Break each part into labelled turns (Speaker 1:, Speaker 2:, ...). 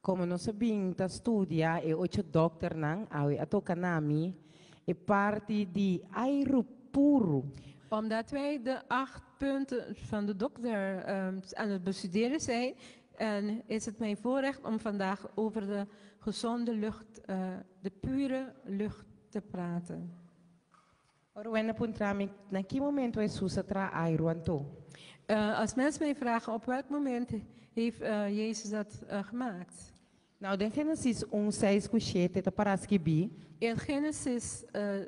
Speaker 1: Komo nos a bin ta studia e ocho dòkternan, awe a toka na mi e parti di airu puru.
Speaker 2: Omdat wij de acht punten van de dokter aan het bestuderen zijn, en is het mijn voorrecht om vandaag over de gezonde lucht, de pure lucht te praten.
Speaker 1: Ora wende puntra mi, na ki momento Hesus a traha airu anto?
Speaker 2: Als mensen mij vragen op welk moment heeft Jezus dat gemaakt?
Speaker 1: Nou, den Génesis un, seis ku shete ta para skibí.
Speaker 2: In Génesis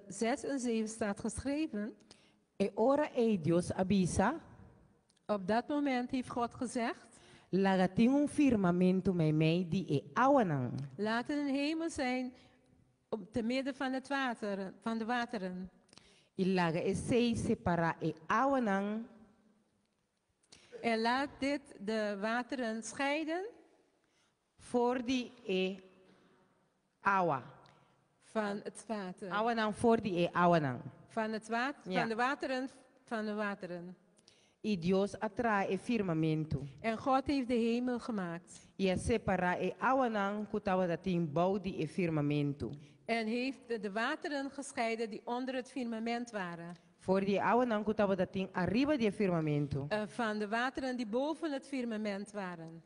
Speaker 2: 6 en 7 staat geschreven.
Speaker 1: E ora ei Dios a bisa.
Speaker 2: Op dat moment heeft God gezegd.
Speaker 1: Laga tin un firmamentu meimei di e awanan.
Speaker 2: Laat er een hemel zijn op te midden van het water, van de wateren.
Speaker 1: I laga esei separá e awanan.
Speaker 2: En laat dit de wateren scheiden.
Speaker 1: For di e awa.
Speaker 2: Van het water.
Speaker 1: Awanan for di e awanan.
Speaker 2: Van het water, van de wateren, van de wateren.
Speaker 1: I Dios a traha e firmamentu.
Speaker 2: En God heeft de hemel gemaakt.
Speaker 1: I a separá e awanan ku tabata tin bou di e firmamentu.
Speaker 2: En heeft de wateren gescheiden die onder het firmament waren.
Speaker 1: For di e awanan ku tabata tin ariba di e firmamentu.
Speaker 2: Van de wateren die boven het firmament waren.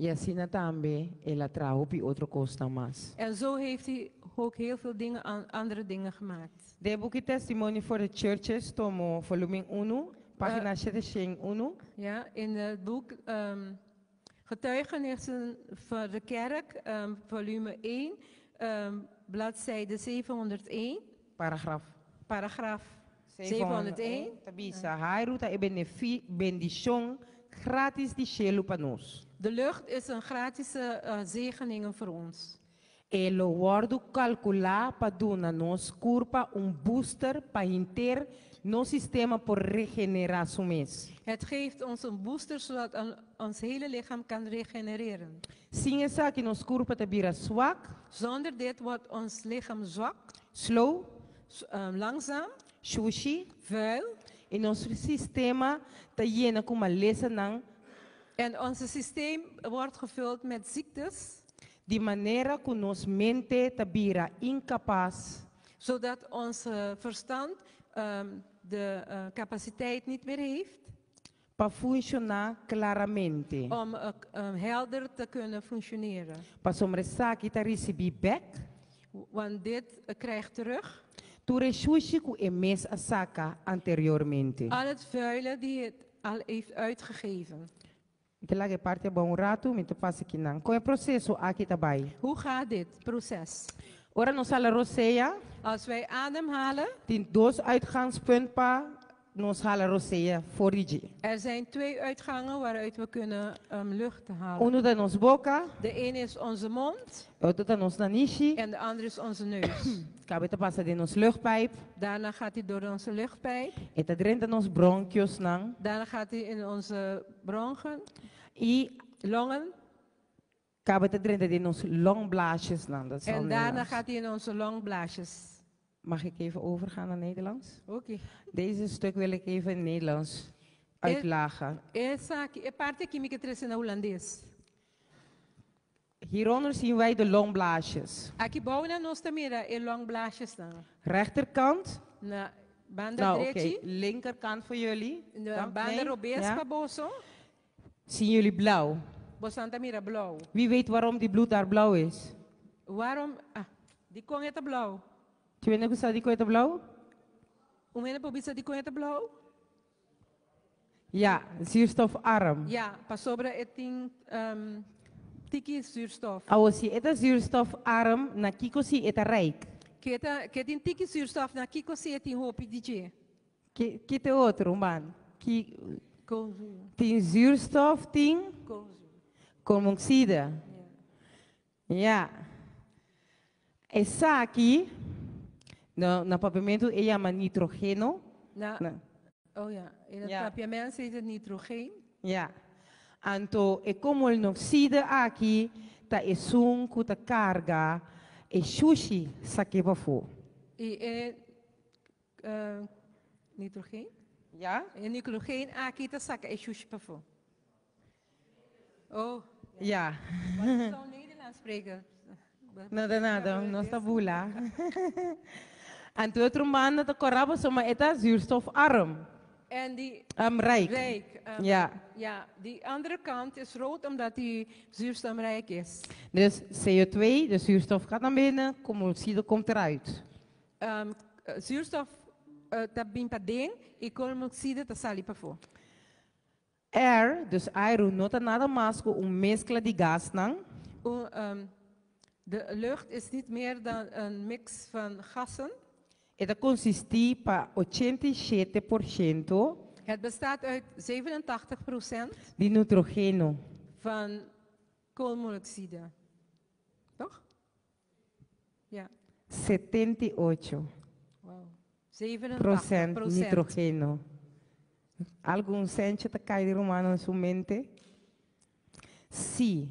Speaker 1: I asina tambe el a traha hopi otro kosnan mas.
Speaker 2: En zo heeft hij ook heel veel dingen, andere dingen gemaakt.
Speaker 1: Den e buki Testimony for the Churches, tomo volumen unu, pagina 701.
Speaker 2: Ja, in het boek Getuigenissen voor de Kerk, volume 1, bladzijde 701.
Speaker 1: Paragraf.
Speaker 2: Paragraf 701.
Speaker 1: Ta bisa, Hairu ta e bendishon gratis di shelu pa nos.
Speaker 2: De lucht is een gratis zegeningen voor ons.
Speaker 1: E lo wòrdu kalkulá pa duna nos kurpa un booster pa hinter nos sistema por regenerá su mes.
Speaker 2: Het geeft ons een booster zodat ons hele lichaam kan regenereren.
Speaker 1: Sin esaki nos kurpa ta bira swak.
Speaker 2: Zonder dit wordt ons lichaam zwak.
Speaker 1: Slow.
Speaker 2: Langzaam.
Speaker 1: Shushi.
Speaker 2: Vuil.
Speaker 1: I nos sistema ta yena ku malesanan.
Speaker 2: En onze systeem wordt gevuld met ziektes.
Speaker 1: Di manera ku nos mente ta bira inkapas.
Speaker 2: Zodat ons verstand de capaciteit niet meer heeft.
Speaker 1: Pa funshoná klaramente.
Speaker 2: Om helder te kunnen functioneren.
Speaker 1: Pasobra esaki ta risibí bèk.
Speaker 2: Want dit krijgt terug.
Speaker 1: Tur e shushi ku e mes a saka anteriormente.
Speaker 2: Al het vuile die het al heeft uitgegeven.
Speaker 1: Mi ta laga e parti abou un ratu, mi ta pasa kinan. Kon e proseso aki ta bai?
Speaker 2: Hoe gaat dit proces?
Speaker 1: Ora nos hala rosea.
Speaker 2: Als wij ademhalen.
Speaker 1: Tin dos uitgangspunt pa nos hala rosea for di dje.
Speaker 2: Er zijn twee uitgangen waaruit we kunnen lucht halen.
Speaker 1: Unu ta nos boka.
Speaker 2: De ene is onze mond.
Speaker 1: E otro ta nos nanishi.
Speaker 2: En de andere is onze neus.
Speaker 1: Kabe ta pasa den nos luchtpijp.
Speaker 2: Daarna gaat hij door onze luchtpijp.
Speaker 1: E ta drenta nos bronkiosnan.
Speaker 2: Daarna gaat hij in onze bronchen.
Speaker 1: I
Speaker 2: longen.
Speaker 1: Kabe ta drenta den nos longblaasjesnan. Dat is al
Speaker 2: En daarna
Speaker 1: Nederlands.
Speaker 2: gaat hij in onze longblaasjes.
Speaker 1: Mag ik even overgaan naar Nederlands?
Speaker 2: Oké.
Speaker 1: Deze stuk wil ik even in Nederlands uitlagen.
Speaker 2: Esaki, e parti aki mi ke trese na Hulandes.
Speaker 1: Hieronder zien wij de longblaasjes.
Speaker 2: Aki bou na nos ta mira e longblaasjesnan.
Speaker 1: Rechterkant.
Speaker 2: Na banda
Speaker 1: Nou, oké,
Speaker 2: drechi.
Speaker 1: Linkerkant voor jullie.
Speaker 2: Na
Speaker 1: Dan,
Speaker 2: banda
Speaker 1: nee?
Speaker 2: robes
Speaker 1: Ja?
Speaker 2: pa boso.
Speaker 1: Zien jullie blauw?
Speaker 2: Boso ta mira blou.
Speaker 1: Wie weet waarom die bloed daar blauw is?
Speaker 2: Waarom? Ah, dikon e ta blou?
Speaker 1: Tin hende ku sa dikon e ta blou?
Speaker 2: Un hende por bisa dikon e ta blou?
Speaker 1: Ja, zuurstofarm.
Speaker 2: Ja, pasobra e tin um, tiki zuurstof.
Speaker 1: Awo si e ta zuurstofarm, na kiko si e ta rijk?
Speaker 2: Ke ta, ke tin tiki zuurstof, na kiko si e tin hopi di dje?
Speaker 1: Ki, ki te otro, man? Ki
Speaker 2: Koolzuur.
Speaker 1: tin zuurstof, tin
Speaker 2: Koolzuur.
Speaker 1: koolmonoxide.
Speaker 2: Ja.
Speaker 1: Ja. Esaki, no, na papiamentu e yama nitrogeno.
Speaker 2: Na,
Speaker 1: Na.
Speaker 2: oh ja, in het
Speaker 1: Ja.
Speaker 2: papiaments heet het nitrogeen.
Speaker 1: Ja. Anto e koolmonoxide aki ta esun ku ta karga e shushi sak'é pafó.
Speaker 2: I e eh, nitrogeen?
Speaker 1: Ja?
Speaker 2: E nitrogeen aki ta saka e shushi pafó. Oh.
Speaker 1: Ja.
Speaker 2: Wat is zo'n Nederlands? spreken.
Speaker 1: No ta nada, nos ta bula. Anto otro banda ta kòrá pasobra e ta zuurstofarm.
Speaker 2: En die
Speaker 1: Rijk.
Speaker 2: Rijk.
Speaker 1: Ja.
Speaker 2: Ja, die andere kant is rood omdat die zuurstofrijk is.
Speaker 1: Dus CO2, de zuurstof gaat naar binnen, koolmonoxide komt eruit.
Speaker 2: Zuurstof ta bin paden i koolmonoxide ta sali pafó.
Speaker 1: Air, dus airu, no ta nada mas ku un meskla di gasnan.
Speaker 2: De lucht is niet meer dan een mix van gassen.
Speaker 1: E ta konsistí pa 87%
Speaker 2: Het bestaat uit 87%
Speaker 1: di nitrogeno.
Speaker 2: Van koolmonoxide. Toch? Ja.
Speaker 1: 78
Speaker 2: Wow. 87
Speaker 1: procent
Speaker 2: procent.
Speaker 1: Nitrogeno. Algun sèntje ta kai di ruman na su mente? Si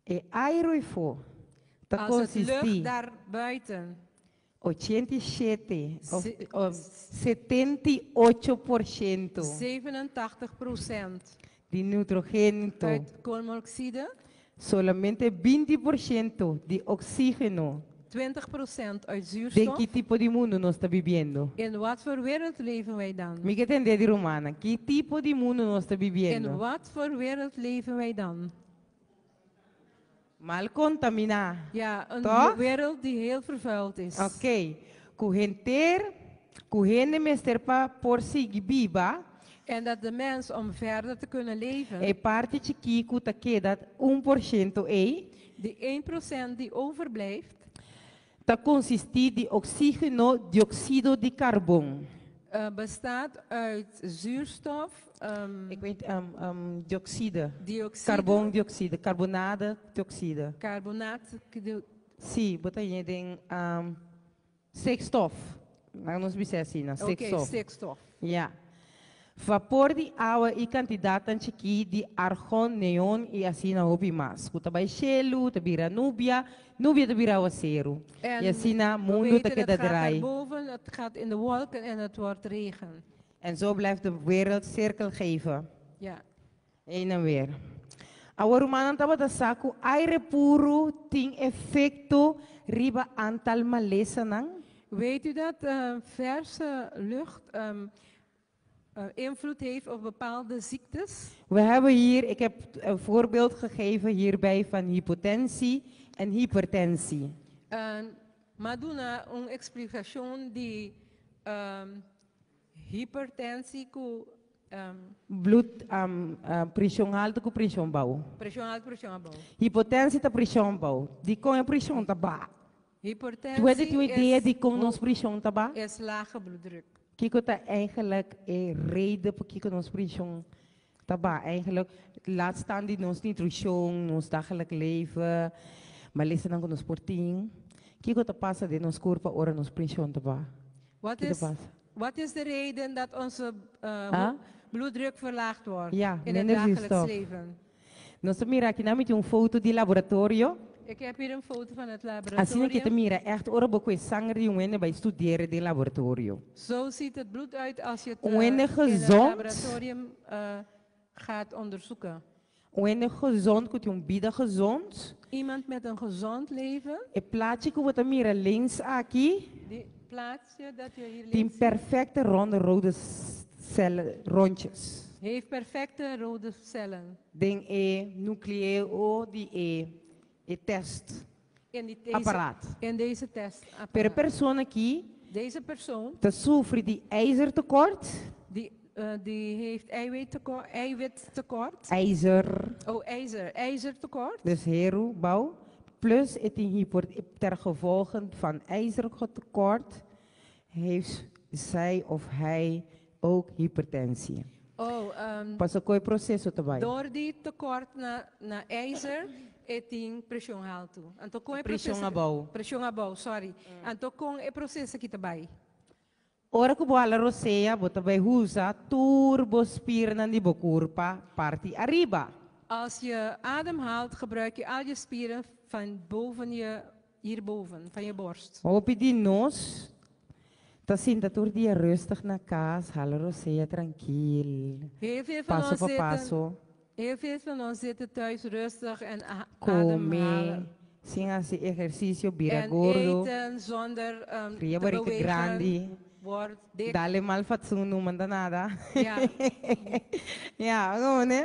Speaker 1: e airu ifó ta
Speaker 2: Als het lucht
Speaker 1: konsistí
Speaker 2: daar buiten
Speaker 1: 87 òf òf 78%
Speaker 2: 87%
Speaker 1: di nitrogeno,
Speaker 2: uit koolmonoxide,
Speaker 1: solamente 20% di oksígeno.
Speaker 2: 20% uit
Speaker 1: Den
Speaker 2: zuurstof.
Speaker 1: ki tipo di mundu nos ta bibiendo?
Speaker 2: In wat voor wereld leven wij dan?
Speaker 1: Mi ke tende di rumannan, ki tipo di mundu nos ta
Speaker 2: In
Speaker 1: bibiendo?
Speaker 2: wat voor wereld leven wij dan?
Speaker 1: Mal kontaminá.
Speaker 2: Ja, een
Speaker 1: Toch?
Speaker 2: wereld die heel vervuild is.
Speaker 1: Ok. Ku henter, ku hende mester pa por sigui biba.
Speaker 2: En dat de mens om verder te kunnen leven,
Speaker 1: E parti chikí ku ta keda 1% ei,
Speaker 2: die 1% die overblijft,
Speaker 1: ta konsistí di oksígeno, dioksido di karbon.
Speaker 2: Bestaat uit zuurstof,
Speaker 1: Ik weet, dioxide.
Speaker 2: Dioxide.
Speaker 1: Carbondioxide, carbonade dioxide.
Speaker 2: Carbonaat.
Speaker 1: Sí, bo ta yega den stikstof. Laga nos bisa asina,
Speaker 2: Oké,
Speaker 1: stikstof.
Speaker 2: Stikstof.
Speaker 1: Ja. Vapor di awa i kantidatnan chikí di argon, neon i asina hopi mas. Ku ta bai shelu, ta bira nubia, nubia ta bira awaseru.
Speaker 2: En
Speaker 1: I asina
Speaker 2: we
Speaker 1: mundu ta
Speaker 2: weten,
Speaker 1: keda
Speaker 2: het gaat
Speaker 1: draai.
Speaker 2: daarboven, het gaat in de wolken en het wordt regen.
Speaker 1: En zo blijft de wereld cirkel geven. Heen en weer. Awor rumannan tabata sa ku aire puru tin efekto riba antal malesanan?
Speaker 2: Weet u dat verse lucht invloed heeft op bepaalde ziektes?
Speaker 1: We hebben hier, ik heb een voorbeeld gegeven hierbij van hypotensie en hypertensie.
Speaker 2: M'a duna un eksplikashon di hipertensie ku
Speaker 1: Bloed, preshon haltu ku preshon bou.
Speaker 2: Preshon haltu, preshon abou.
Speaker 1: Hipotensie ta preshon bou. Dikon e preshon ta baha?
Speaker 2: Hipertensie
Speaker 1: Bo tin un idea
Speaker 2: is
Speaker 1: dikon nos preshon ta baha?
Speaker 2: Is lage bloeddruk.
Speaker 1: Kiko ta eigenlijk e reden pakiko nos preshon ta baha? Eigenlijk, laat staan di nos nutrishon, nos dagelijk leven, malesanan ku nos por tin. Kiko ta pasa den nos kurpa ora nos preshon ta baha?
Speaker 2: Wat
Speaker 1: Kiko
Speaker 2: is,
Speaker 1: ta pasa?
Speaker 2: Wat is de reden dat onze
Speaker 1: Huh?
Speaker 2: bloeddruk verlaagd wordt
Speaker 1: Ja,
Speaker 2: in het
Speaker 1: minder
Speaker 2: dagelijks
Speaker 1: zuurstof.
Speaker 2: leven?
Speaker 1: Nos ta mira aki nan mi tin un foto di laboratorio.
Speaker 2: Ik heb hier een foto van het
Speaker 1: Asina ke
Speaker 2: laboratorium.
Speaker 1: ta mira echt ora bo ku e sanger di un hende bai studier den laboratorio.
Speaker 2: Zo ziet het bloed uit als je het
Speaker 1: Un hende
Speaker 2: in het
Speaker 1: gezond.
Speaker 2: Laboratorium gaat onderzoeken.
Speaker 1: Un hende gezond ku tin un bida gezond.
Speaker 2: Iemand met een gezond leven.
Speaker 1: E plachi ku bo ta mira links aki.
Speaker 2: Die plaatsje dat je hier
Speaker 1: Tin
Speaker 2: links ziet.
Speaker 1: perfecte ronde rode cellen, rondjes.
Speaker 2: Heeft perfecte rode cellen.
Speaker 1: Den e nucleo di e test
Speaker 2: In die deze,
Speaker 1: apparaat.
Speaker 2: In deze test.
Speaker 1: Per persona aki
Speaker 2: Deze persoon
Speaker 1: ta sufri di ijzertekort.
Speaker 2: Die heeft eiwittekort, eiwittekort.
Speaker 1: IJzer.
Speaker 2: Oh, ijzer. IJzertekort.
Speaker 1: Dus heru, bouw. Plus het hyper, ter gevolgen van ijzertekort heeft zij of hij ook hypertensie.
Speaker 2: Oh,
Speaker 1: Paso ku e proseso ta bai.
Speaker 2: Door die tekort na ijzer, e tin preshon haltu. Anto kon e
Speaker 1: Preshon
Speaker 2: proseso
Speaker 1: abou.
Speaker 2: Preshon abou, sorry. Anto kon e proseso aki ta bai.
Speaker 1: Ora ku bo hala rosea, bo ta bai usa tur bo spiernan di bo kurpa parti ariba.
Speaker 2: Als je ademhaalt, gebruik je al je spieren van boven je, hierboven, van je borst.
Speaker 1: Hopi di nos ta sinta tur dia rustig na kas, hala rosea trankil.
Speaker 2: Heel veel van
Speaker 1: Paso
Speaker 2: ons
Speaker 1: pa
Speaker 2: zitten
Speaker 1: paso.
Speaker 2: Heel veel van ons zitten thuis rustig en
Speaker 1: Kome,
Speaker 2: ademhalen.
Speaker 1: sin hasi ehersisio, bira
Speaker 2: En
Speaker 1: gordo,
Speaker 2: eten zonder
Speaker 1: kria
Speaker 2: te
Speaker 1: barika
Speaker 2: bewegen.
Speaker 1: grandi,
Speaker 2: Wordt dik.
Speaker 1: dal e mal fatsoen, no manda nada.
Speaker 2: Ja.
Speaker 1: Ja, gewoon hè.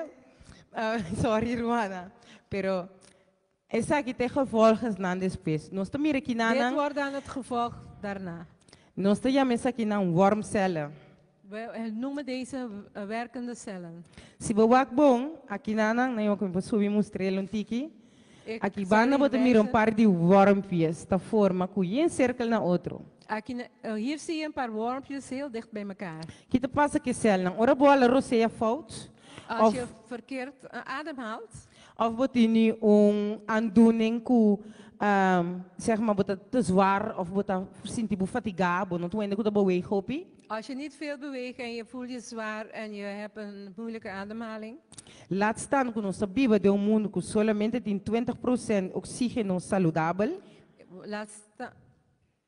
Speaker 1: Sorry, rumannan. Pero esaki ta e gevolgennan despues. Nos ta mira aki
Speaker 2: Dit wordt dan het gevolg daarna.
Speaker 1: Nos ta yama esakinan wormcellen.
Speaker 2: We noemen deze werkende cellen.
Speaker 1: Si bo wak bon, akinan, nan ku subi mustr'é un tiki.
Speaker 2: Ik
Speaker 1: Aki
Speaker 2: zal
Speaker 1: banda
Speaker 2: u
Speaker 1: bo ta mira un
Speaker 2: wijzen.
Speaker 1: par di wormpjes, ta forma ku un sirkel na otro.
Speaker 2: Aki, hier zie je een paar wormpjes heel dicht bij elkaar.
Speaker 1: Kiko ta pasa ku e celnan? Ora bo hala rosea fout,
Speaker 2: Als
Speaker 1: of
Speaker 2: je verkeerd ademhaalt,
Speaker 1: of bo tin un aandoening ku zeg maar, bo ta te zwaar of bo ta sinti bo fatigá, bo no ta ku ta beweeg hopi.
Speaker 2: Als je niet veel beweegt en je voelt je zwaar en je hebt een moeilijke ademhaling.
Speaker 1: Laat staan ku nos ta biba den un mundu ku solamente tin 20% oksígeno saludabel.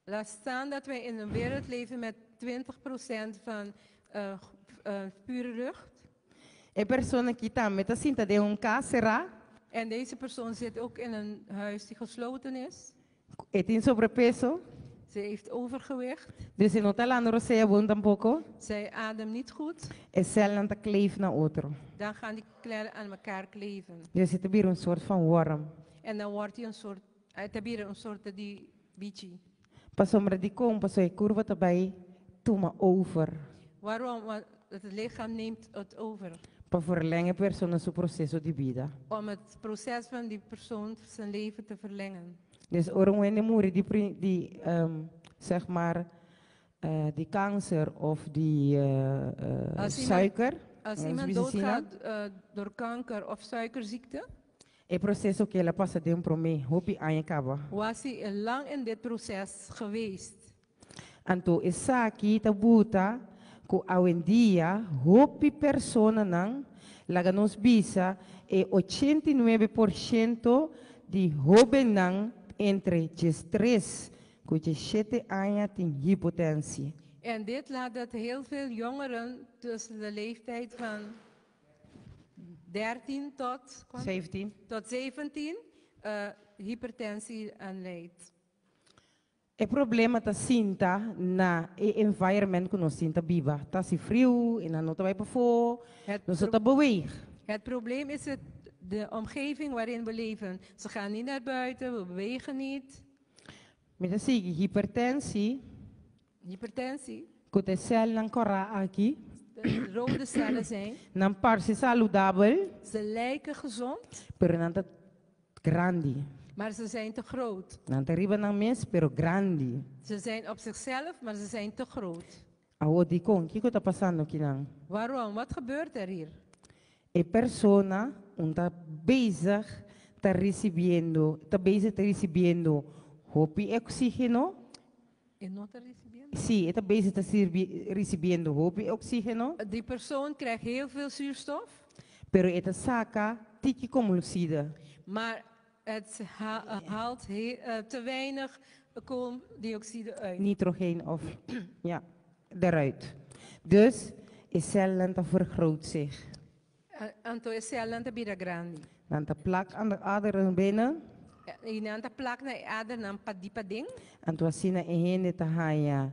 Speaker 2: Laat staan dat wij in een wereld leven met 20% van pure lucht.
Speaker 1: E persona aki tambe ta sinta den un kas será.
Speaker 2: En deze persoon zit ook in een huis die gesloten is.
Speaker 1: E tin sobrepeso.
Speaker 2: Ze heeft overgewicht.
Speaker 1: Dus e no ta halando rosea bon tampoko.
Speaker 2: Zij ademt niet goed.
Speaker 1: E celnan ta kleef na otro.
Speaker 2: Dan gaan die cellen aan elkaar kleven.
Speaker 1: Dus e ta bira un soort van worm.
Speaker 2: En dan wordt hij een soort, het weer een soort di bichi.
Speaker 1: Pasobra dikon, paso e kurpa ta bai tuma over.
Speaker 2: Waarom? Want het lichaam neemt het over.
Speaker 1: Pa verleng e persona su proseso di bida.
Speaker 2: Om het proces van die persoon zijn leven te verlengen.
Speaker 1: Dus ora un hende muri di, di zeg maar, di kanker of di suiker.
Speaker 2: Als
Speaker 1: Ons
Speaker 2: iemand
Speaker 1: medicina.
Speaker 2: doodgaat door kanker of suikerziekte,
Speaker 1: E proseso ku el a pasa aden promé, hopi aña kaba.
Speaker 2: Was hij lang in dit proces geweest.
Speaker 1: Anto esaki ta buta ku awendia hopi personanan, laga nos bisa e 89% di hóbennan entre 13 ku 17 aña tin hipotensie.
Speaker 2: En dit laat dat heel veel jongeren tussen de leeftijd van 13 tot,
Speaker 1: 17.
Speaker 2: tot 17 hypertensie aanleidt.
Speaker 1: E problema ta sinta na e environment ku nos ta biba. Ta hasi friu, i nan no ta bai pafó, nos ta beweeg.
Speaker 2: Het probleem is de omgeving waarin we leven. Ze gaan niet naar buiten, we bewegen niet.
Speaker 1: Mi ta sigui hipertensie.
Speaker 2: Hypertensie.
Speaker 1: Ku ta e celnan kòrá aki.
Speaker 2: De rode cellen zijn.
Speaker 1: Nan parse saludabel.
Speaker 2: Ze lijken gezond.
Speaker 1: Pero nan ta grandi.
Speaker 2: Maar ze zijn te groot.
Speaker 1: Nan ta riba nan mes, pero grandi.
Speaker 2: Ze zijn op zichzelf, maar ze zijn te groot.
Speaker 1: Awor dikon, kiko ta pasando akinan?
Speaker 2: Waarom? Wat gebeurt er hier?
Speaker 1: E persona no ta bezig ta risibiendo, ta bezig ta risibiendo hopi oksígeno.
Speaker 2: E no ta risibiendo?
Speaker 1: Si, e ta bezig ta risibiendo hopi oksígeno.
Speaker 2: Die persoon krijgt heel veel zuurstof.
Speaker 1: Pero e ta saka tiki koolmonoxide.
Speaker 2: Maar het haalt te weinig kooldioxide uit.
Speaker 1: Nitrogeen of, ja, eruit. Dus e celnan ta vergroot zich.
Speaker 2: Anto e celnan ta bira grandi.
Speaker 1: Nan ta plak aan de aderen binnen.
Speaker 2: I nan ta plak na adernan pa di paden.
Speaker 1: Anto asina e hende ta haña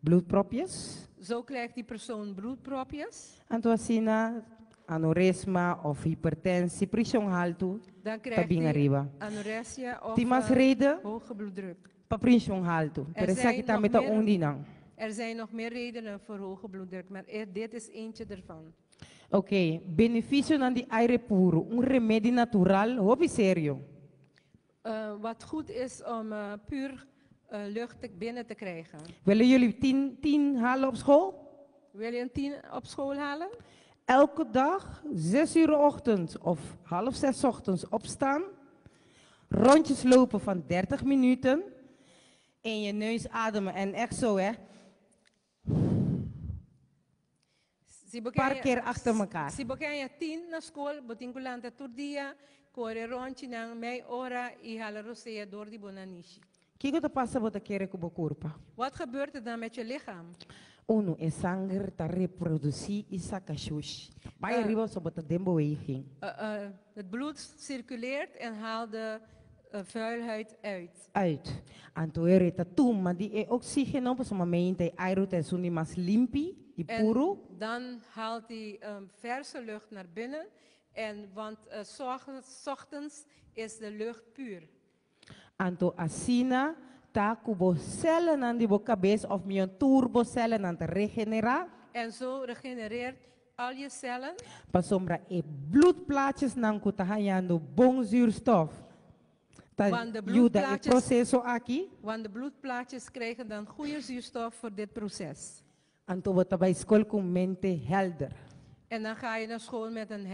Speaker 1: bloedpropjes.
Speaker 2: Zo krijgt die persoon bloedpropjes.
Speaker 1: Anto asina aneurisma of hipertensie, preshon haltu,
Speaker 2: Dan krijgt
Speaker 1: ta bin
Speaker 2: hij
Speaker 1: ariba.
Speaker 2: anorexia of
Speaker 1: Tin mas reden
Speaker 2: hoge bloeddruk.
Speaker 1: pa preshon haltu.
Speaker 2: Er
Speaker 1: Pero esaki
Speaker 2: zijn nog
Speaker 1: tambe ta
Speaker 2: meer
Speaker 1: un di nan.
Speaker 2: Er zijn nog meer redenen voor hoge bloeddruk, maar dit is eentje ervan.
Speaker 1: Oké, benefisionan di aire puru, un remedi natural, hopi serio.
Speaker 2: Wat goed is om puur lucht binnen te krijgen.
Speaker 1: Willen jullie 10 halen op school?
Speaker 2: Wil je een 10 op school halen?
Speaker 1: Elke dag, 6 uur ochtends of half zes ochtends opstaan. Rondjes lopen van 30 minuten. In je neus ademen en echt zo, hè.
Speaker 2: Si bo
Speaker 1: Paar
Speaker 2: ke
Speaker 1: keer achter elkaar.
Speaker 2: Si bo ke haña 10 na skol, bo tin ku lanta tur dia, kore ròntjinan mei ora i hala rosea dor di bo nanishi.
Speaker 1: Kiko ta pasa bo ta kere ku bo kurpa?
Speaker 2: Wat gebeurt er dan met je lichaam?
Speaker 1: Uno, e sanger ta reprodusí i saka shushi. Bai ariba so bo ta den beweging.
Speaker 2: Het bloed circuleert en haalt de vuilheid uit.
Speaker 1: Uit. Anto e ta tuma di e oxígeno, pasobra mente e airu ta esun di mas limpi i
Speaker 2: En
Speaker 1: puru.
Speaker 2: Dan haalt hij verse lucht naar binnen. En want 's ochtends is de lucht puur.
Speaker 1: Anto asina ta ku bo celnan di bo kabes òf mihó tur bo celnan ta regenerá.
Speaker 2: En zo regenereert al je cellen.
Speaker 1: Pasobra e bloedplaatjesnan ku ta hañando bon zuurstof ta
Speaker 2: Want de
Speaker 1: yuda e
Speaker 2: bloedplaatjes,
Speaker 1: proseso aki.
Speaker 2: Want de bloedplaatjes krijgen dan goede zuurstof voor dit proces.
Speaker 1: Anto bo ta bai skol ku mente helder.
Speaker 2: En dan ga je naar school met een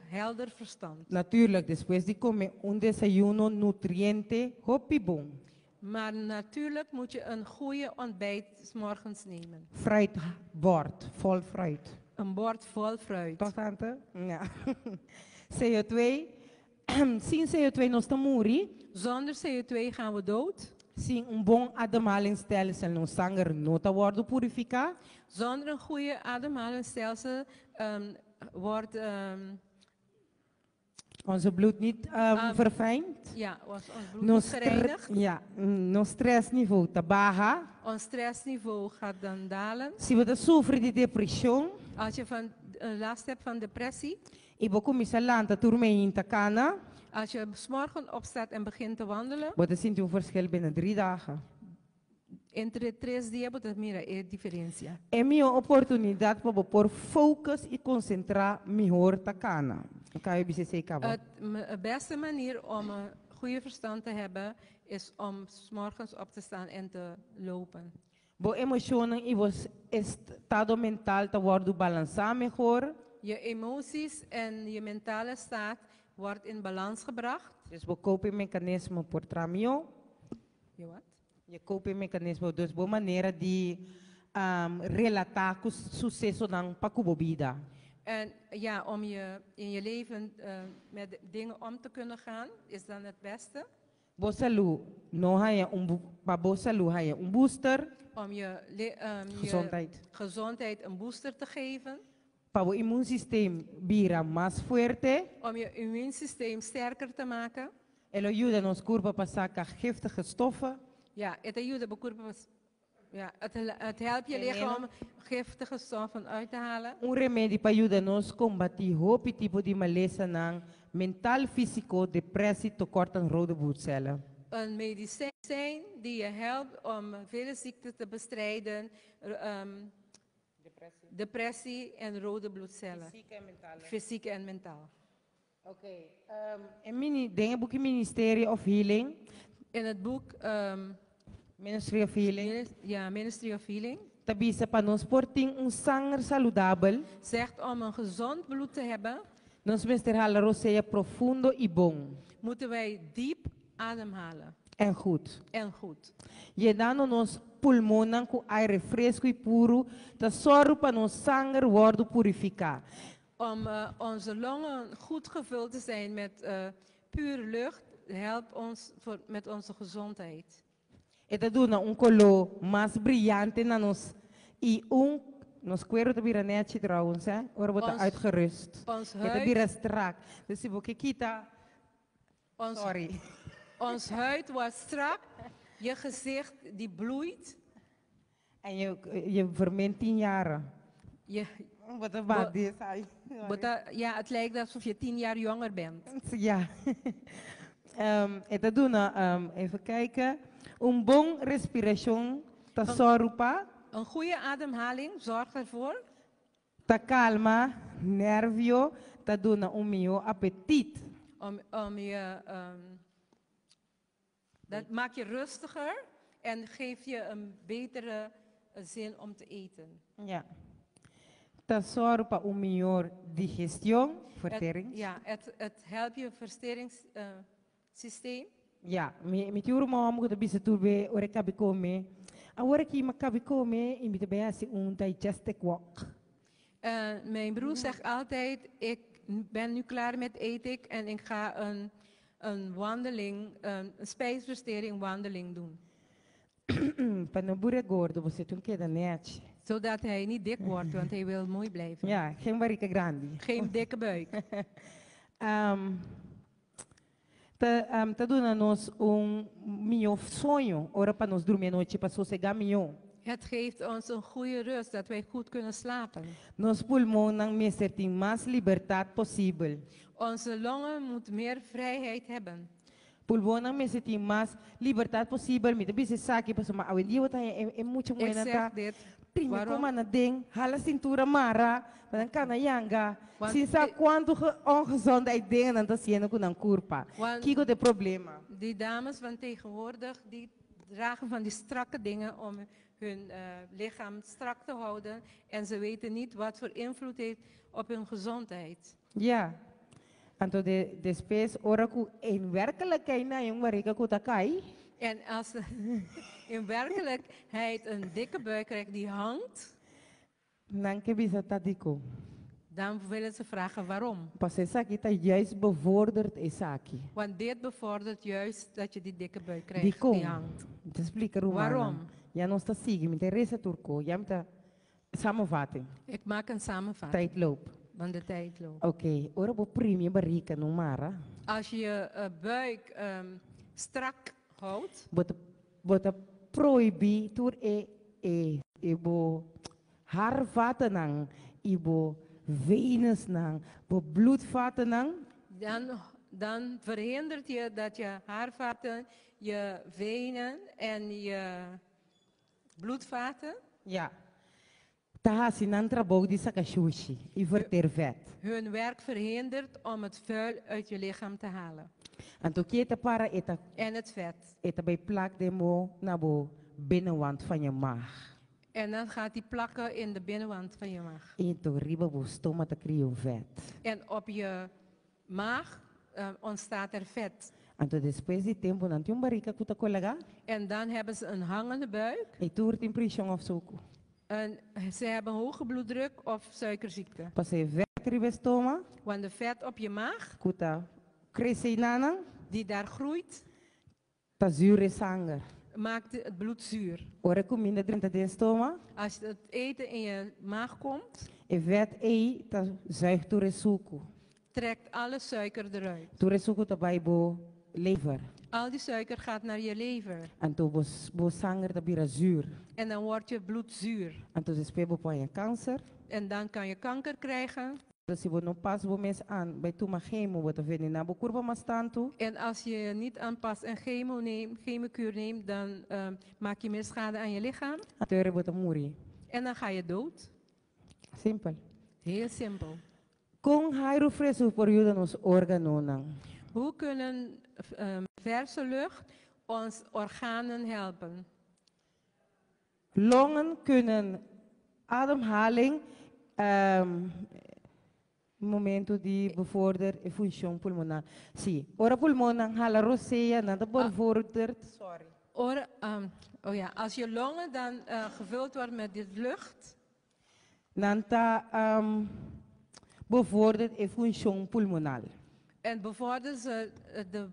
Speaker 2: helder verstand.
Speaker 1: Natuurlijk, despues di kome un desayuno nutriente, hopi bon.
Speaker 2: Maar natuurlijk moet je een goede ontbijt 's morgens nemen.
Speaker 1: Fruitbord, vol fruit.
Speaker 2: Een bord vol fruit.
Speaker 1: Toch, tante? Ja. CO2. Sin CO2 nos ta muri.
Speaker 2: Zonder CO2 gaan we dood.
Speaker 1: Sin un bon ademhalingsstelsel, nos sanger no ta wòrdu purifiká.
Speaker 2: Zonder een goede ademhalingsstelsel wordt
Speaker 1: onze bloed niet verfijnd.
Speaker 2: Ja, wordt ons bloed
Speaker 1: Nos
Speaker 2: niet gereinigd.
Speaker 1: Ja, nos stressniveau ta baha.
Speaker 2: Ons stressniveau gaat dan dalen.
Speaker 1: Si bo sufri di depreshon,
Speaker 2: Als je last hebt van depressie,
Speaker 1: i bo kuminsá lanta tur mainta kana,
Speaker 2: als je 's morgen opstaat en begint te wandelen,
Speaker 1: bo ta sinti un verschil binnen 3 dagen.
Speaker 2: Entre 3 dia bo ta mira e diferensia.
Speaker 1: E mihó oportunidat pa por focus i konsentrá mihó ta kana. Kai BCC kaba.
Speaker 2: Het beste manier om een goede verstand te hebben is om 's morgens op te staan en te lopen.
Speaker 1: Bo emoshon i bo estado mental ta wòrdu balansá mihó.
Speaker 2: Je emoties en je mentale staat wordt in balans gebracht.
Speaker 1: Dus bo coping mechanismo por traha mihó.
Speaker 2: Je wat?
Speaker 1: Je coping mechanismo, dus bo manera di relatá ku susesonan pa ku bida.
Speaker 2: En ja, om je in je leven met dingen om te kunnen gaan, is dan het beste.
Speaker 1: Bo salú, no haya un pa bo salú haya un booster.
Speaker 2: Om je
Speaker 1: Gezondheid.
Speaker 2: Gezondheid een booster te geven.
Speaker 1: Pa bo immuunsysteem bira mas fuerte.
Speaker 2: Om je immuunsysteem sterker te maken.
Speaker 1: E ta yuda nos kurpa pa saka giftige stoffen.
Speaker 2: Ja, het yuda bo kurpa. Ja, het helpt je lichaam om giftige stoffen uit te halen.
Speaker 1: Un remedi pa yuda nos kombatí hopi tipo di malesanan mental, físiko, depressie, tekort aan rode bloedcellen.
Speaker 2: Een medicijn die je helpt om vele ziekten te bestrijden,
Speaker 1: Depressie.
Speaker 2: Depressie en rode bloedcellen.
Speaker 1: Fysiek en mentaal.
Speaker 2: Fysiek en mentaal.
Speaker 1: Oké. Okay. Um, den e buki Ministry of Healing.
Speaker 2: In het boek
Speaker 1: Ministry of Healing.
Speaker 2: Ja, Ministry of Healing.
Speaker 1: Ta bisa pa nos por tin un sanger saludabel.
Speaker 2: Zegt om een gezond bloed te hebben.
Speaker 1: Nos mester hala rosea profundo i bon.
Speaker 2: Moeten wij diep ademhalen.
Speaker 1: En goed.
Speaker 2: En goed.
Speaker 1: Yenando nos pulmonnan ku aire fresku i puru, ta sòru pa nos sanger wòrdu purifiká.
Speaker 2: Om onze longen goed gevuld te zijn met pure lucht, helpt ons met onze gezondheid.
Speaker 1: E ta duna un koló mas briante na nos i un nos kueru ta bira nèchi trouwens, hè? Ora bo ta uitgerust.
Speaker 2: Ons
Speaker 1: E ta
Speaker 2: huid,
Speaker 1: bira strak. Dus si bo kita, sorry.
Speaker 2: Ons huid wordt strak, je gezicht die bloeit.
Speaker 1: En je vermint 10 jaren. Wat een bad is hij.
Speaker 2: Ja, het lijkt alsof je 10 jaar jonger bent.
Speaker 1: Ja. E ta duna, even kijken. Un bon respirashon ta sòru pa.
Speaker 2: Een goede ademhaling zorgt ervoor.
Speaker 1: Ta kalma, nervio, ta duna un mihó apetit.
Speaker 2: Om je, dat maakt je rustiger en geeft je een betere zin om te eten.
Speaker 1: Ja. Ta sòru pa un mihó digestion, vertering.
Speaker 2: Ja, het helpt je verteringssysteem.
Speaker 1: Ja, mi tio ruman ku ta bisa tur be ora e kaba di kome. Awor aki m'a kaba di kome i mi ta bai hasi un digestive walk.
Speaker 2: Mijn broer zegt altijd: "Ik ben nu klaar met eten en ik ga een wandeling, een spijsvertering wandeling doen."
Speaker 1: Pa no bira gordo, bo tin ku keda nèchi.
Speaker 2: Zodat hij niet dik wordt, want hij wil mooi blijven.
Speaker 1: Ja, geen barika grandi.
Speaker 2: Geen dikke buik.
Speaker 1: Ta duna nos un mihó soño, ora pa nos drumi anochi pa sosegá mihó.
Speaker 2: Het geeft ons een goede rust, dat wij goed kunnen slapen.
Speaker 1: Nos pulmonnan mester tin mas libertat posibel.
Speaker 2: Onze longen moeten meer vrijheid hebben.
Speaker 1: Pulmonnan mester tin mas libertat posibel. Mi ta bisa esaki pasobra awendia bo ta haña e mucha
Speaker 2: Ik
Speaker 1: muhénan ta
Speaker 2: zeg dit.
Speaker 1: primi
Speaker 2: Waarom?
Speaker 1: koma na den, hala sintura mara, pa nan kana yanga,
Speaker 2: Want
Speaker 1: sin sa kuantu ongezondheid dingen nan ta hasiendo ku nan kurpa.
Speaker 2: Want
Speaker 1: Kiko ta e problema?
Speaker 2: die dames van tegenwoordig, die dragen van die strakke dingen om hun lichaam strak te houden. En ze weten niet wat voor invloed heeft op hun gezondheid.
Speaker 1: Ja. Anto de despues ora ku en werkelijkheid na un barika ku ta kai.
Speaker 2: En als ze in werkelijkheid een dikke buik krijgt die hangt,
Speaker 1: Nan ke bisa ta dikon.
Speaker 2: dan willen ze vragen waarom.
Speaker 1: Pasobra esaki ta juist bevordert esaki.
Speaker 2: Want dit bevordert juist dat je die dikke buik krijgt
Speaker 1: Dikon.
Speaker 2: die hangt.
Speaker 1: Mi ta splika rumannan.
Speaker 2: Waarom?
Speaker 1: Ya nos ta sigui, mi ta resa tur ko. Ya mi ta samenvatting.
Speaker 2: Ik maak een samenvatting.
Speaker 1: Tijd loopt.
Speaker 2: Want de tijd loopt.
Speaker 1: Oké, ora bo primi e barika no mara.
Speaker 2: Als je je buik strak houdt.
Speaker 1: Bo ta prohibí tur e e e bo haarvatennan i bo venesnan, bo bloedvatennan.
Speaker 2: Dan verhindert je dat je haarvaten, je venen en je bloedvaten.
Speaker 1: Ja. Ta hasi nan trabou di saka shushi i verter vet.
Speaker 2: Hun werk verhindert om het vuil uit je lichaam te halen.
Speaker 1: Anto ki e ta para e ta.
Speaker 2: En het vet.
Speaker 1: E ta bai plak den bo na bo binnenwand van je maag.
Speaker 2: En dan gaat die plakken in de binnenwand van je maag.
Speaker 1: I anto riba bo stoma ta kria un vet.
Speaker 2: En op je maag ontstaat er vet.
Speaker 1: Anto despues di tempu nan tin un barika ku ta kolagá.
Speaker 2: En dan hebben ze een hangende buik.
Speaker 1: I tur tin preshon òf suku.
Speaker 2: En ze hebben hoge bloeddruk of suikerziekte.
Speaker 1: Pasobra e vet riba e stoma.
Speaker 2: Want de vet op je maag.
Speaker 1: Ku ta krese einanan.
Speaker 2: Die daar groeit.
Speaker 1: Ta zuur e sanger.
Speaker 2: Maakt het bloed zuur.
Speaker 1: Ora e kuminda drenta den stoma.
Speaker 2: Als het eten in je maag komt.
Speaker 1: E vet ei ta zuig tur e suku.
Speaker 2: Trekt alle suiker eruit.
Speaker 1: Tur e suku ta bai bo lever.
Speaker 2: Al die suiker gaat naar je lever.
Speaker 1: Anto bo bo sanger ta bira zuur.
Speaker 2: En dan wordt je bloed zuur.
Speaker 1: Anto despues bo por haña kanser.
Speaker 2: En dan kan je kanker krijgen.
Speaker 1: Si bo no pas bo mes aan bai tuma chemo bo ta venená bo kurpa mas tantu.
Speaker 2: En als je je niet aanpast en chemo neemt, chemokuur neemt, dan maak je meer schade aan je lichaam.
Speaker 1: Anto ora bo ta muri.
Speaker 2: En dan ga je dood.
Speaker 1: Simpel.
Speaker 2: Heel simpel.
Speaker 1: Kon hairu fresku por yuda nos órganonan?
Speaker 2: Hoe kunnen verse lucht ons organen helpen?
Speaker 1: Longen kunnen ademhaling momento di bevorder e funshon pulmonar. Sí, ora pulmonnan hala rosea, nan ta bevorderd, sorry.
Speaker 2: Ora, oh ja, als je longen dan gevuld wordt met dit lucht.
Speaker 1: Nan ta bevorderd e funshon pulmonal.
Speaker 2: En bevorderen ze de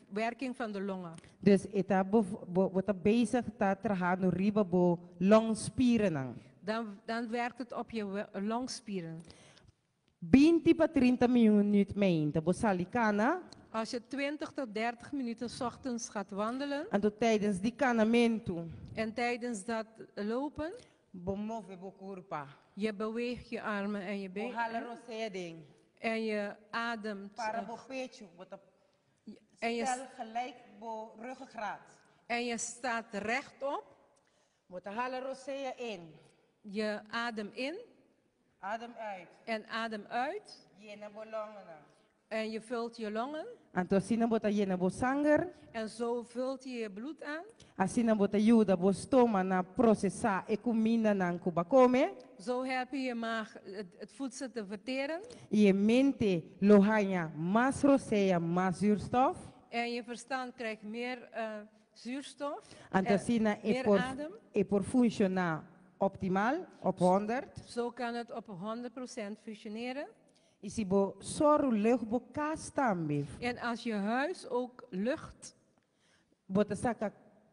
Speaker 2: werking van de longen.
Speaker 1: Dus e ta bo, bo ta bezig ta trahando riba bo longspierennan.
Speaker 2: Dan werkt het op je longspieren.
Speaker 1: Binti pa trinta minuut meinta bo sali kana.
Speaker 2: Als je 20 tot 30 minuten 's ochtends gaat wandelen.
Speaker 1: Anto tijdens di kanamentu.
Speaker 2: En tijdens dat lopen.
Speaker 1: Bo move bo kurpa.
Speaker 2: Je beweegt je armen en je
Speaker 1: Bo
Speaker 2: benen.
Speaker 1: hala rosea den.
Speaker 2: En je ademt.
Speaker 1: Para bo pechu, bo ta
Speaker 2: En je
Speaker 1: stel gelijk bo ruggengraat.
Speaker 2: En je staat rechtop.
Speaker 1: Bo ta hala rosea in.
Speaker 2: Je adem in.
Speaker 1: Adem uit.
Speaker 2: En adem uit.
Speaker 1: Yena bo longen.
Speaker 2: En je vult je longen.
Speaker 1: Anto asina bo ta yena bo sanger.
Speaker 2: En zo vult je je bloed aan.
Speaker 1: Asina bo ta yuda bo stoma na procesa e kumindanan ku bo a kome.
Speaker 2: Zo help je je maag het voedsel te verteren.
Speaker 1: I e mente lo haña mas rosea, mas zuurstof.
Speaker 2: En je verstand krijgt meer zuurstof.
Speaker 1: Anto asina e
Speaker 2: meer
Speaker 1: por
Speaker 2: adem.
Speaker 1: e por funciona optimal, op honderd.
Speaker 2: Zo kan het op 100% functioneren.
Speaker 1: I si bo soru lucht bo kas tambe.
Speaker 2: En als je huis ook lucht.
Speaker 1: Bo ta saka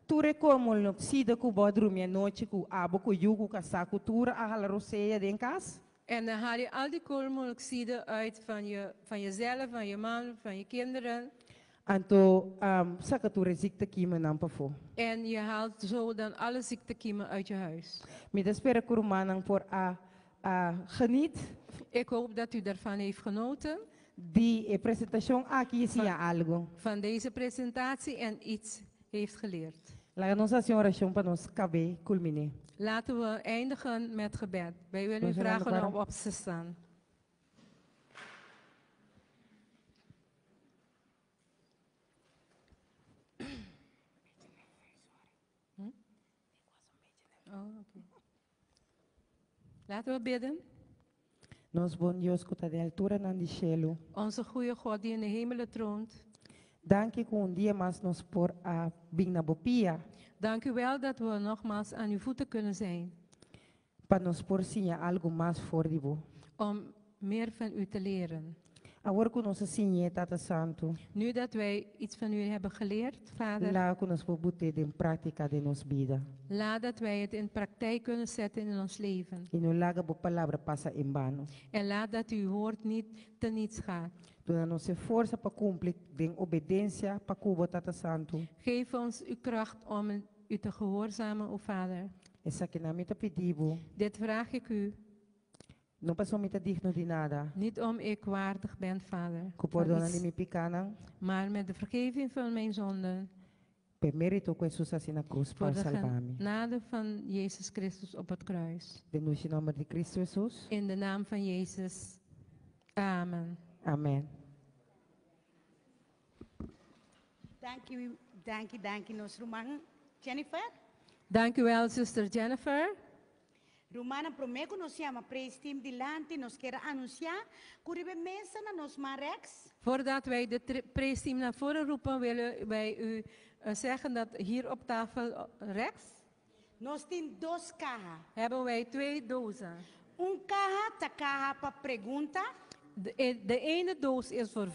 Speaker 1: Tur e koolmonoxide ku bo a drumi anochi ku abo ku yu ku kasá ku tur a hala rosea den kas.
Speaker 2: En dan haal je al die koolmonoxide uit van jezelf, van je man, van je kinderen.
Speaker 1: Anto saka tur e ziektekiemennan pafó.
Speaker 2: En je haalt zo dan alle ziektekiemen uit je huis.
Speaker 1: Mi ta spera ku rumannan por a a geniet.
Speaker 2: Ik hoop dat u daarvan heeft genoten.
Speaker 1: Di e presentashon aki i siña algu.
Speaker 2: Van deze presentatie en iets heeft geleerd.
Speaker 1: Laga nos hasi un orashon pa nos kab'é kulminé.
Speaker 2: Laten we eindigen met gebed. Wij willen u vragen om op te staan. Oh, okay. Laten we bidden.
Speaker 1: Nos bon Dios ku ta den alturanan di shelu.
Speaker 2: Onze goede God die in de hemelen troont.
Speaker 1: Danki ku un dia mas nos por a bin na bo pia.
Speaker 2: Dank u wel dat we nogmaals aan uw voeten kunnen zijn.
Speaker 1: Pa nos por siña algu mas for di bo.
Speaker 2: Om meer van u te leren.
Speaker 1: Awor ku nos a siñ'é, Tata Santu.
Speaker 2: Nu dat wij iets van u hebben geleerd, Vader.
Speaker 1: Laga ku nos por but'é den práktika den nos bida.
Speaker 2: Laat dat wij het in praktijk kunnen zetten in ons leven.
Speaker 1: I no laga bo palabra pasa en bano.
Speaker 2: En laat dat uw woord niet te niets gaat.
Speaker 1: Duna nos e forsa pa kumpli den obedensia pa ku bo, Tata Santu.
Speaker 2: Geef ons uw kracht om u te gehoorzamen, o Vader.
Speaker 1: Esakinan mi ta pidi bo.
Speaker 2: Dit vraag ik u.
Speaker 1: No pasobra mi ta digno di nada.
Speaker 2: Niet om ik waardig ben, Vader.
Speaker 1: Ku pordona di mi pikánan.
Speaker 2: Maar met de vergeving van mijn zonden.
Speaker 1: P'e mérito ku Hesus hasi na krus pa salba mi.
Speaker 2: Voor de genade van Jezus Christus op het kruis.
Speaker 1: Den dushi nòmber di Kristu Hesus.
Speaker 2: In de naam van Jezus. Amen.
Speaker 1: Amen.
Speaker 3: Danki, danki, danki nos ruman Jennifer.
Speaker 2: Dank u wel, zuster Jennifer.
Speaker 3: Rumannan, promé ku nos yama Praise Team dilanti, nos kier a anunsiá ku riba e mesa na nos man rèks,
Speaker 2: Voordat wij de Praise Team naar voren roepen, willen wij u zeggen dat hier op tafel rechts.
Speaker 3: Nos tin dos kaha.
Speaker 2: Hebben wij twee dozen.
Speaker 3: Un kaha ta kaha pa pregunta.
Speaker 2: De ene doos is voor vragen.